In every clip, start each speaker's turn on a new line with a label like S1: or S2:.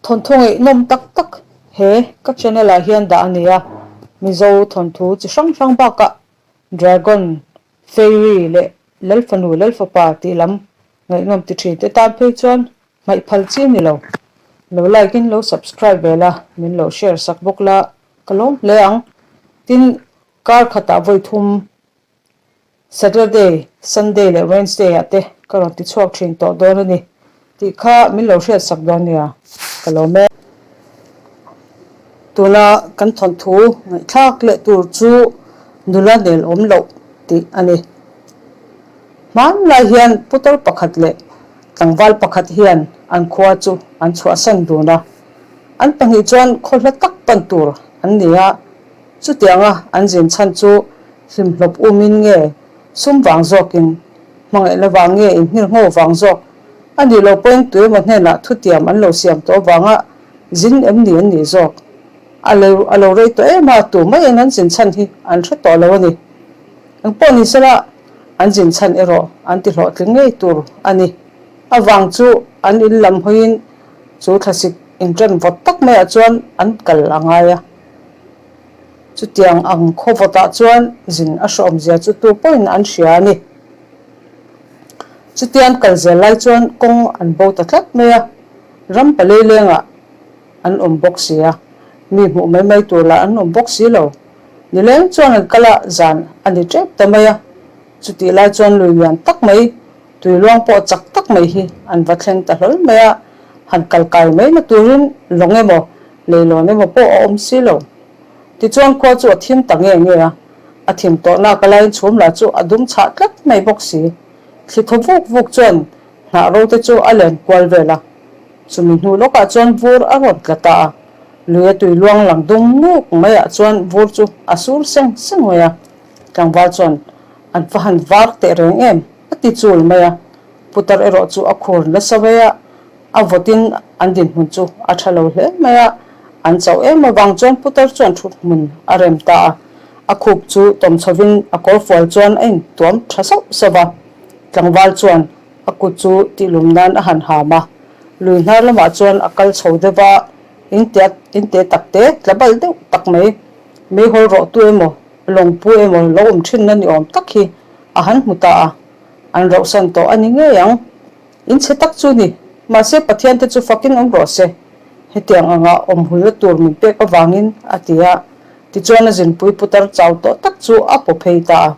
S1: Thawnthu ngaihnawm tak tak he ka channel ah hian dah a ni a, Mizo thawnthu chi hrang hrang bakah Dragon, Fairy leh Lalfanu Lalfapa tih lam ngaihnawm ti thin te tan phei chuan hmaih phal chi a ni lo. Lo like in lo subscribe ve la, min lo share sak bawk la ka lawm hle ang. Tin, kar khatah vawi thum Saturday, Sunday leh Wednesday ah te ka rawn ti chhuak thin tawh dawn a ni tih kha min lo hriat sak dawn nia, ka lawm e. Tuna kan thawnthu ngaihthlak leh tur chu nula nel awm loh tih a ni. Hmanlai hian putar pakhat leh tlangval pakhat hian an khua chu an chhuahsan dun a, an pahnih chuan khawhla tak pan tur an ni a, Chutianga an zin chhan chu hlimhlawp umin nge sum vang zawkin, hmangaihna vang nge inhngirngho vang zawk a nih loh pawhin tuemaw hnenah thutiam an lo siam tawh avanga zin em ni an nih zawk. A lo a lo rei tawh em a, tu maiin an zin chhan hi an hre tawh lo a ni. Engpawh ni sela an zin chhan erawh an ti hlawhtling ngei tur a ni. Avang chu an in lam hawiin chu thlasik inṭan vawt tak maiah chuan an kal a ngai a. Chutiang ang khawvawtah chuan zin a hrawmzia chu tu pawhin an hria a ni. Chutiang kal zel lai chuan kawng an bo ta tlat mai a, ram palei lengah an awm bawk si a, mi hmuh mai mai tur lah an awm bawk si lo. Nileng chuan an kal a, zan a ni tep ta mai a. Chutih lai chuan lui lian tak mai, tui luang pawh chak tak mai hi an va thleng ta hlawl mai a, han kal kai mai na turin lawng emaw Leilawn emaw pawh a awm si lo. Tichuan khua chu a thim ta nge nge a, a thim tawh nak a laiin chhum lah chu a dum chhah tlat mai bawk si. Thli thaw vuk vuk chuan hnah ro te chu a len kual vel a. Chumi hnu lawkah chuan vur a rawn tla ta a, lui a tui luang lang dum nguk maiah chuan vur chu a sur seng seng mai a. Tlangval chuan an va han var teh reng em a ti chul mai a, putar erawh chu a khur nasa mai a, A vawtin an dinhmun chu a tha lo hle mai a, an chauh em avang chuan putar chuan thut hmun a rem ta a. A khup chu tawm chhovin a kawr fual chuan a intuam tha sauh sauh va. Tlangval chuan a kut chu tihlum nan a han ham a, lui hnar lamah chuan a kal chho deuh va, in te tak te tla bal deuh tak mai, meihawl rawh tu emaw, lawng pu emaw lo awm thinna ni awm tak hi a han hmu ta a, an rauhsan tawh a ni ngei ang. In chhe tak chu ni. Mahse Pathian te chu fakin awm rawh se. Hetiang anga awm hulna tur min pek avangin, a ti a. Tichuan a zinpui putar chau tawh tak chu a paw phei ta a.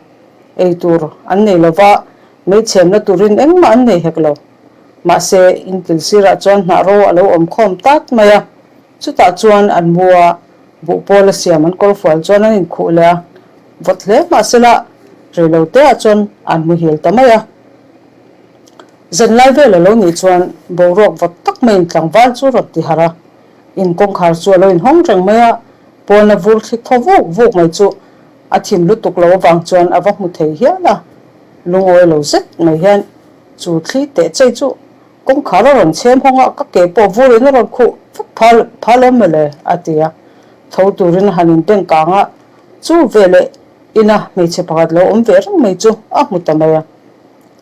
S1: Ei tur an nei lo va, meichhemna turin engmah an nei hek lo. Mahse in kil sirah chuan hnah ro a lo awm khawm tat mai a. Chutah chuan an mu a, buh pawl a siam an kawr fual chuan an inkhuh leh a. Vawt hle mahsela reiloteah chuan an muhil ta mai a. Zanlai vel a lo nih chuan boruak vawt tak maiin tlangval chu rawn ti harh a, in kawngkhar chu a lo inhawng reng mai a, pawna vur thli thaw vuk vuk mai chu a thim lutuk lo avang chuan a va hmu thei hial a, lungawi lo zet mai hian chu thli teh chei chu kawngkhar a rawn chhem hawng a, ka ke pawh vurin a rawn khuh vek phal phal awm mawle a ti a, tho turin a han inbeng kang a, chu veleh ina hmeichhe pakhat lo awm ve reng mai chu a hmu ta mai a.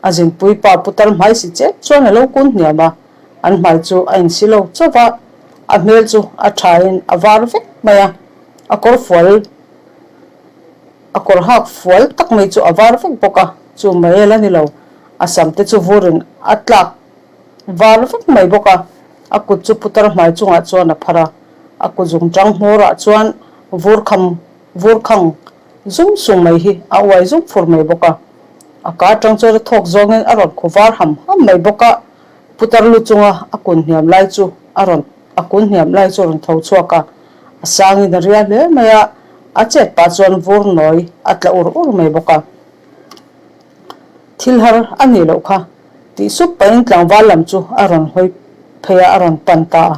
S1: A zinpui pa putar hmai si chet chuan a lo kun hniam a, an hmai chu a insi lo chauh va, a hmel chu a thain a var vek mai a, a kawr fual a kawr hak fual tak mai chu a var vek bawk a, chu mai la ni lo, a sam te chu vurin a tlak var vek mai bawk a, a kut chu putar hmai chungah chuan a phar a, a kut zungtang hmawrah chuan vur kham vur khang Zum sung mai hi a uai zum fur mai bawk a, a ka atang chuan a thawk zawngin a rawn khu var ham ham mai bawk a, putar lu chunga a kun hniam lai chu a rawn a kun hniam lai chu a rawn tho chhuak a, a sangin a ria hle mai a, a chet pah chuan vur nawi a tla ur ur mai bawk a. Thil har a nih loh kha tih sup pahin tlangval lam chu a rawn hawi phei a, a rawn pan ta a,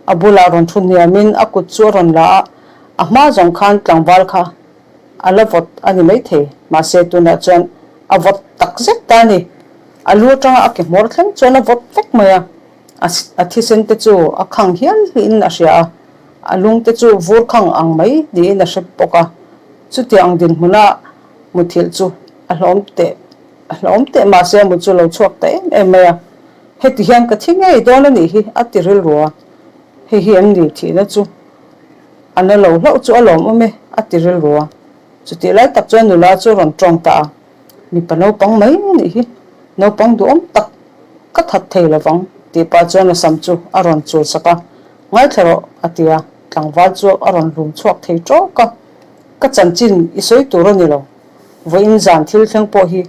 S1: a bulah rawn thu hniamin a kut chu a rawn la a, A hma zawng khan tlangval kha a la vawt a ni maithei, mahse tunah chuan a vawt tak zet ta a ni. A lu atanga a ke hmawr thleng chuan a vawt vek mai a, a thisen te chu a khang hial niin a hria a, a lung te chu vur khang ang mai niin a hre bawk a. Chutiang ang dinhmuna muthilh chu a hlawm teh a hlawm teh mahse a mut chu a lo chhuak ta em em mai a, heti hian ka thi ngei dawn a nih hi a ti rilru a. Hei hi em ni thihna chu a na lo hlauh chu a lawmawm e, a ti rilru a. Chutih lai tak chuan nula chu a rawn tawng ta a, Mipa naupang mai a nih hi, naupang duhawm tak ka that thei lo vang, tih pah chuan a sam chu a rawn chul sak a, Ngaithla rawh, a ti a, tlangval chu a rawn rum chhuak thei tawk a, Ka chanchin i sawi tur a ni lo, vawiin zan thil thleng pawh hi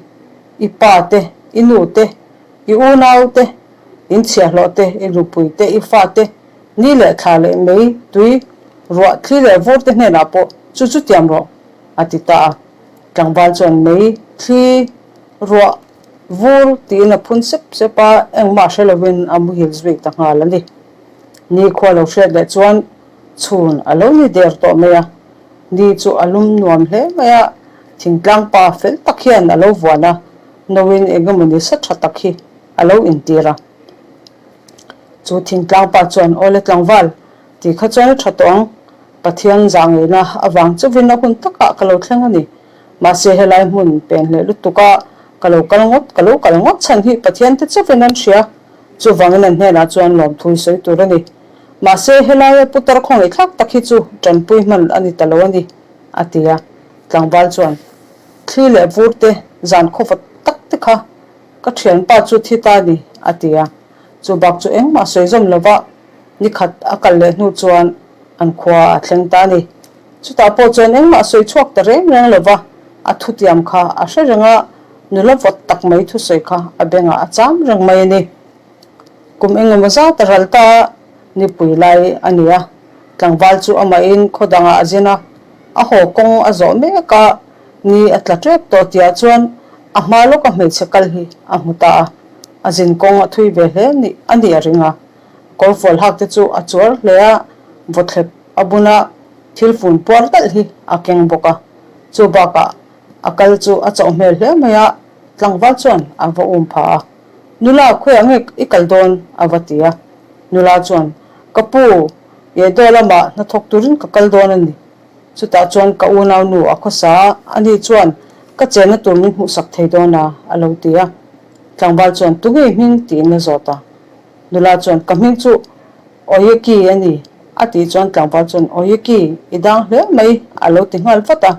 S1: i pa te, i nu te, i unau te, in chhiahhlawh te, i nupui te, i fa te, ni leh thla leh mei, tui, ruah, thli leh vur te hnenah pawh chu chu tiam rawh, a ti ta a. Tlangval chuan mei, thli, ruah, vur tiin a phun sep sep a, engmah hre lovin a muhil zui ta nghal a ni. Ni khua lo hriat leh chuan chhun a lo ni der tawh mai a, ni chu a lum nuam hle mai a, thingtlang pa fel tak hian a lo vuan a, noin eng emawni sa tha tak hi a lo intir a. Chu thingtlang pa chuan, Awle tlangval, ti kha chuan a tha tawh ang, Pathian zah ngeina avang chuvin a hun takah ka lo thleng a ni. Mahse helai hmun pen hleh lutuka ka lo kal ngawt, ka lo kal ngawt chhan hi Pathian te chuvin an hria. Chuvangin an hnenah chuan lawmthu i sawi tur a ni. Mahse helaia putar khawngaihthlak tak hi chu tanpui hman a ni ta lo a ni, a ti a. Tlangval chuan, Thli leh vur te, zan khawva tak te kha ka thianpa chu thi ta a ni, a ti a. Chu bak chu engmah sawi zawm lova nikhat a kal leh hnu chuan an khua a thleng ta a ni. Chutah pawh chuan engmah sawi chhuak ta reng reng lova a thutiam kha a hre reng a, nula vawt tak mai thusawi kha a bengah a cham reng mai a ni. Kum engemaw zat a ral ta a, nipui lai a ni a, tlangval chu amahin khaw dangah a zin a, a haw kawng a zawh mek a, ni a tla tep tawh tihah chuan a hma lawka hmeichhe kal hi a hmu ta a, a zin kawng a thui ve hle ni a nih a ring a, kawrfual hak te chu a chuar hle a, vawthlep a bun a, thil fun puar talh hi a keng bawk a, chu bakah a kal chu a chauh hmel hle mai a, tlangval chuan a va um pha a. Nula, khawiah nge i kal dawn? a va ti a. Nula chuan, Ka pu, Yedo lamah hnathawk turin ka kal dawn a ni. Chutah chuan ka unau nu a khawsa a, ani chuan ka chenna tur min hmuhsak thei dawn a, a lo ti a. Tlangval chuan, Tunge i hming? tiin a zawt a. Nula chuan, Ka hming chu Oyeki a ni, a tih chuan tlangval chuan, Oyeki, i dang hle mai, a lo ti nghal vat a.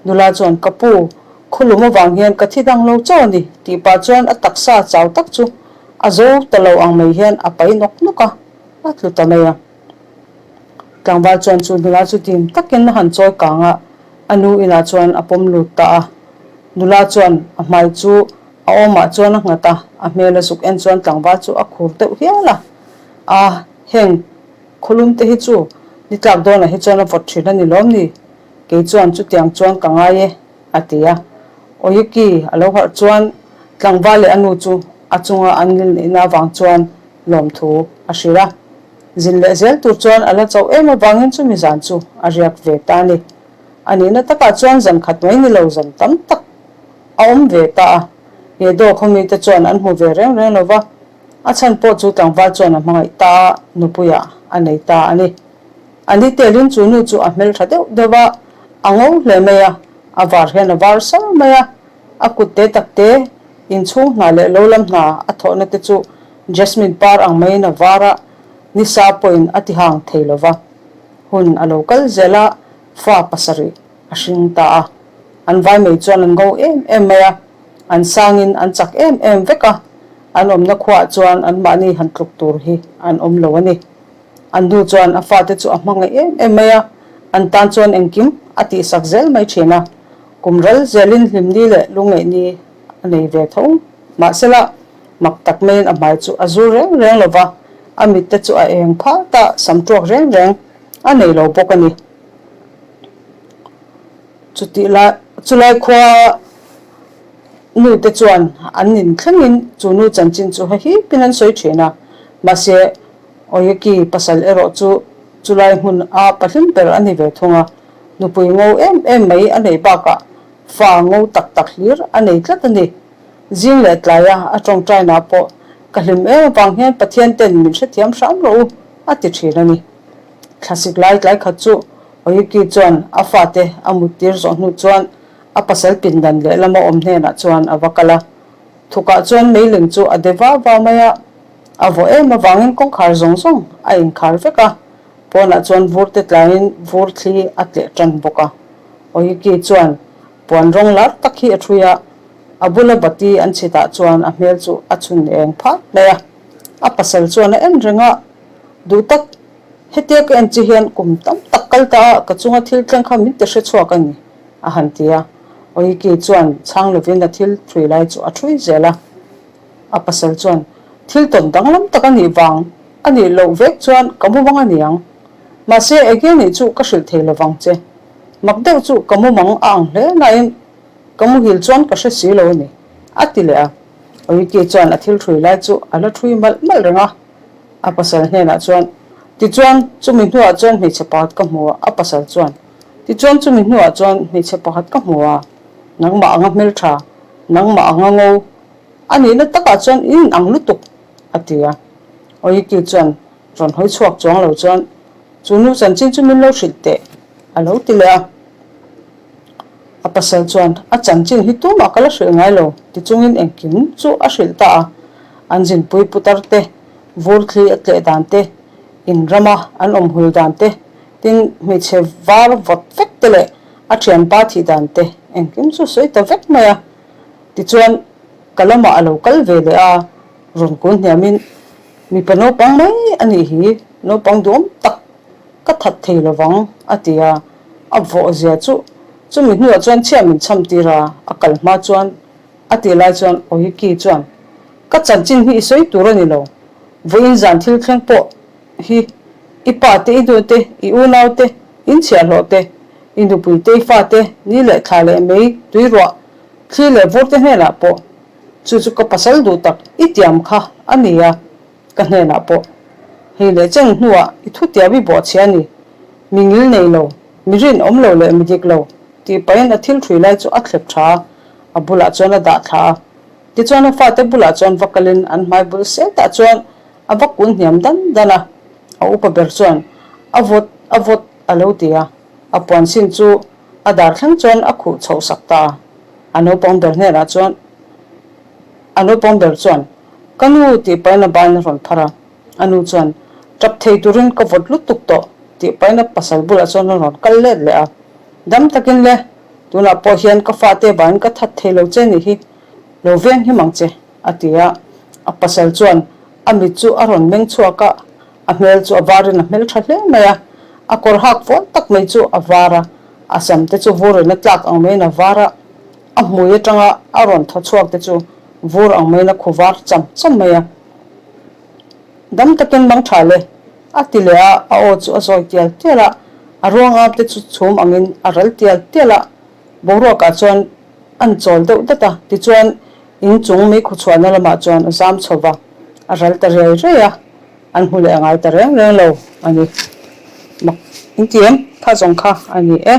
S1: Nula chuan, Ka pu, khawlum avang hian ka thi dang lo chauh a ni, tih pah chuan a taksa chau tak chu a zo ta lo ang mai hian a pai nawk nawk a, a tlu ta mai a. Tlangval chuan chu nula chu dim takin a han chawi kang a, a nu inah chuan a pawm lut ta a. Nula chuan a hmai chu a awmah chuan a nghat a, a hmel a zuk en chuan tlangval chu a khur deuh hial a. A, heng khawlum te hi chu ni tlak dawnah hi chuan a vawt thin a ni lawm ni? Kei chuan chutiang chuan ka ngai e, a ti a. Oyuki a lo harh chuan tlangval leh a nu chu a chunga an ngil neihna avang chuan lawmthu a hrilh a. Zin leh zel tur chuan a la chauh em avangin chumi zan chu a riak ve ta a ni. A nihna takah chuan zan khat mai ni lo zan tam tak a awm ve ta a. Yedo khawmite chuan an hmu ve reng reng lo va, a chhan pawh chu tlangval chuan a hmangaih ta a, nupuiah a nei ta a ni. A ni telin chu nu chu a hmeltha deuh deuh a, a ngo hle mai a, a var hian a var sar mai a, a kut te tak te, inchhung hna leh lo lam hna a thawhna te chu Jasmine par ang maiin a var a, nisa pawhin a ti hang thei lo va. Hun a lo kal zel a, fa pasarih a hring ta a. An vai mai chuan an ngo em em mai a, an sangin an chak em em vek a, an awmna khuaah chuan anmahni han tluk tur hi an awm lo a ni. An nu chuan a fate chu a hmangaih em em mai a, an tan chuan engkim a tihsak zel mai thin a. Kum ral zelin hlimni leh lungngaihni a nei ve tho. Mahsela, mak tak maiin a hmai chu a zur reng reng lo va, a mitte chu a eng phal ta sam tuak reng reng a nei lo bawk a ni. Chutih lai, chulai khua nute chuan an nin thlengin chu nu chanchin chu hahipin an sawi thin a, mahse, Oyeki pasal erawh chu chulai hmun a pahlim ber a ni ve thung a, nupui ngo em em mai a neih bakah fa ngo tak tak hlir a nei tlat a ni. Zing leh tlaia a tawngtaina pawh ka hlim em avang hian Pathian ten min hrethiam hram rawh u a ti thin a ni. Thlasik lai tlai khat chu Oyeki chuan a fate a muttir zawh hnu chuan a pasal pindan lehlam a awm hnenah chuan a va kal a, thukah chuan meiling chu a de va va mai a. A vawh em avangin kawngkhar zawng zawng a inkhar vek a, pawnah chuan vur te tlaiin vur thli a tleh tan bawk a. Oyuki chuan puan rawng lar tak hi a ṭhui a, a bula bati an chhitah chuan a hmel chu a chhun eng phat mai a. A pasal chuan a en reng a, Duh tak, hetia ka en chi hian kum tam tak kal ta a, ka chunga thil thleng kha min ti hre chhuak a ni, a han ti a. Oyuki chuan chhang lovin a thil ṭhui lai chu a ṭhui zel a. A pasal chuan, Thil tawn danglam tak a nih vang a nih loh vek chuan ka mumang a niang. Mahse, enge nih chu ka hrilh thei lovang che. Mak deuh chu ka mumang a ang hle nain ka muhil chuan ka hre si lo a ni, a ti leh a. Oyuki chuan a thil ṭhui lai chu a la ṭhui malh malh reng a. A pasal hnenah chuan, Tichuan, chumi hnuah chuan hmeichhe pakhat ka hmu a, a pasal chuan, Tichuan, chumi hnuah chuan hmeichhe pakhat ka hmu a, nangmah anga hmelṭha, nangmah anga ngo, A nihna takah chuan in inang lutuk, a ti a. Oyuki chuan rawn hawi chhuak chuang lo chuan, Chu nu chanchin chu min lo hrilh teh, a lo ti leh a. A pasal chuan, A chanchin hi tumah ka la hrilh ngai lo, ti chungin engkim chu a hrilh ta a. An zinpui putar te, vur thli a tleh dan te, in rama an awm hul dan te, tin hmeichhe var vawt vek te leh a thianpa thih dan te engkim chu sawi ta vek mai a. Tichuan, ka lamah a lo kal ve leh a, rawn kun hniamin, Mipa naupang mai a nih hi, naupang duhawm tak ka that thei lo vang, a ti a. A vawh zia chu chumi hnuah chuan chhiah min chham tir a, a kal hma chuan a tih lai chuan Oyuki chuan, Ka chanchin hi i sawi tur a ni lo, vawiin zan thil thleng pawh hi i pa te, i nu te, i unau te, in chhiahhlawh te, i nupui te, i fa te, ni leh thla leh mei tuiruah Thli leh vurte hnenah pawh, Chu chu ka pasal duh tak i tiam kha a ni a, ka hnenah pawh. Hei leh cheng hnuah i thu tiam i bawhchhia a ni, mi ngil nei lo, mi rinawm lo leh mi dik lo, tih pahin a thil hrui lai chu a thlep tha a, a bulah chuan a dah thla a. Tichuan a fate bulah chuan va kalin an hmai bul setah chuan a va kun hniam dan dan a, a upa ber chuan, A vawt, a vawt, a lo ti a, a puan sin chu A dar thleng chuan a khuh chhoh sak ta a. A naupang ber hnenah chuan A naupang ber chuan, Ka nu tih pahin a ban a rawn phar a. A nu chuan, Tap thei turin ka vawt lutuk tawh tih pahin a pasal bulah chuan a rawn kal let leh a. Dam takin le, tunah pawh hian ka fate vangin ka that thei lo che nih hi, lo veng him ang che, a ti a. A pasal chuan a mit chu a rawn meng chhuak a, A hmel chu a varin a hmel tha hle mai a, a kawr hak fawn tak mai chu a var a, a sam te chu vurin a tlak ang maiin a var a, a hmui atanga a rawn thaw chhuak te chu vur ang maiin a khu var cham cham mai a. Dam takin mang tha le, a ti leh a, a aw chu a zawi tial tial a, a ruang ap te chu chhum angin a ral tial tial a, boruakah chuan an chawl deuh dat a, tichuan inchung meikhu chhuahna lamah chuan a zam chho va, a ral ta riai riai a. An hmu leh a ngai ta reng reng lo a ni. Mak in ti em? Kha zawng kha a ni e.